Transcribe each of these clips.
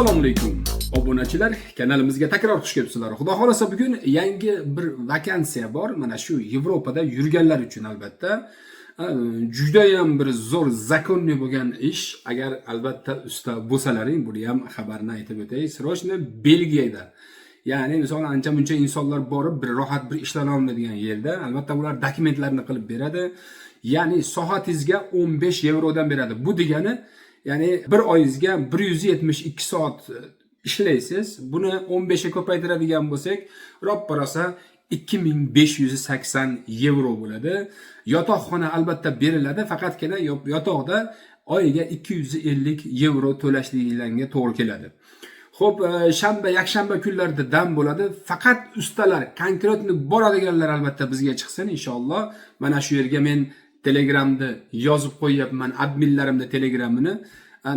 Assalomu alaykum, obunachilar! Kanalimizga takror xush kelibsizlar. Xudo xohlasa, bugun yangi bir vakansiya bor. Mana shu Yevropada yurganlar uchun, albatta, judayam bir zo'r, законный bo'lgan ish. Agar, albatta, usta bo'lsalaring, buni ham xabarini aytib o'tay. Срочно Belgiyada. Ya'ni, misol, ancha muncha insonlar borib, bir rohat bir ishlana olmaydigan yerda, albatta, ular dokumentlarni qilib beradi. Ya'ni soatingizga 15 yevrodan beradi. Bu degani, ya'ni bir oyingizga 172 soat ishlaysiz. Buni 15 ga ko'paytiradigan bo'lsak, roppa rosa 2580 yevro bo'ladi. Yotoqxona albatta beriladi, faqatgina yotoqda oyiga 250 yevro to'lashliginglarga to'g'ri keladi. Xo'p, shanba, yakshanba kunlarida dam bo'ladi. Faqat ustalar, конкретно boradiganlar albatta bizga chiqsin, inshaalloh. Mana shu yerga men Telegramda yozib qo'yyapman, adminlarimni Telegramini.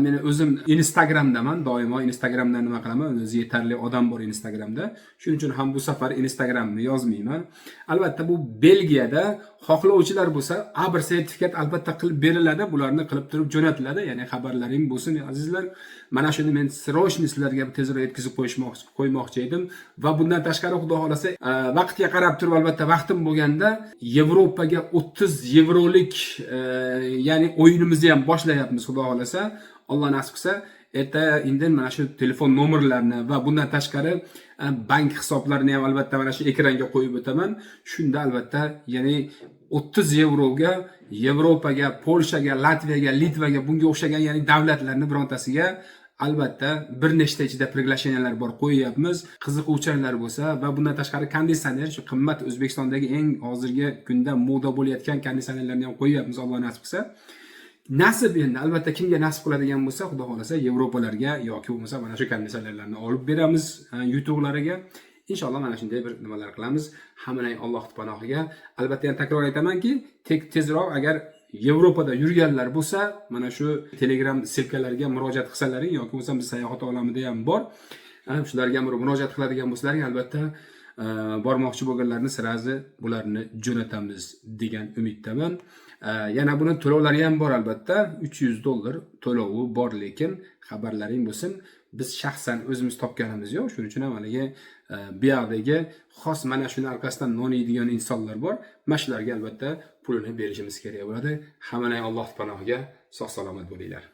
Men o'zim Instagramdaman, doimo Instagramdan nima qilaman, o'zi yetarli odam bor Instagramda. Shuning uchun ham bu safar Instagramni yozmayman. Albatta, bu Belgiyada xohlovchilar bo'lsa, A1 sertifikat albatta qilib beriladi, bularni qilib turib jo'natiladi. Ya'ni xabarlaring bo'lsin, azizlar. Mana shuni men срочно sizlarga tezroq yetkazib qo'ymoqchi edim va bundan tashqari, Xudo xohlasa, vaqtga qarab turib, albatta, vaqtim bo'lganda Yevropaga 30 yevrolik ya'ni o'yinimizni ham boshlayapmiz, Xudo xohlasa. Alloh nasib qilsa, erta indin mana shu telefon nomerlarini va bundan tashqari bank hisoblarini ham albatta mana shu ekranga qo'yib o'taman. Shunda albatta, ya'ni 30 yevroga Yevropaga, Polshaga, Latviyaga, Litvaga, bunga o'xshagan, ya'ni davlatlarni birontasiga albatta bir nechta ichida приглашения lar bor, qo'yyapmiz. Qiziquvchanlar bo'lsa va bundan tashqari konditsioner, shu qimmat, O'zbekistondagi eng hozirgi kunda moda bo'layotgan konditsionerlarni ham qo'yyapmiz, Alloh nasib qilsa. Nasib endi, albatta, kimga nasib qiladigan bo'lsa, Xudo xohlasa, Yevropalarga yoki bo'lmasa mana shu konditsionerlarni olib beramiz yutuqlariga. Inshaalloh, mana shunday bir nimalar qilamiz. Hammaning Alloh panohiga. Albatta, yana takror aytamanki, tezroq agar Yevropada yurganlar bo'lsa, mana shu Telegram ссылка larga murojaat qilsalaring yoki bo'lmasa biz sayohat olamida ham bor. Shularga murojaat qiladigan bo'lsalaring, albatta, bormoqchi bo'lganlarni сразу bularni jo'natamiz degan umiddaman. Yana buni to'lovlari ham bor, albatta, 300 dollar to'lovi bor, lekin xabarlaring bo'lsin. Biz shaxsan o'zimiz topganimiz yo'q. Shuning uchun ham haligi bu yoqdagi xos mana shuni orqasidan non yeydigan insonlar bor. Mana shularga albatta pulini berishimiz kerak bo'ladi. Hammaning Alloh panohiga, sog' salomat bo'linglar.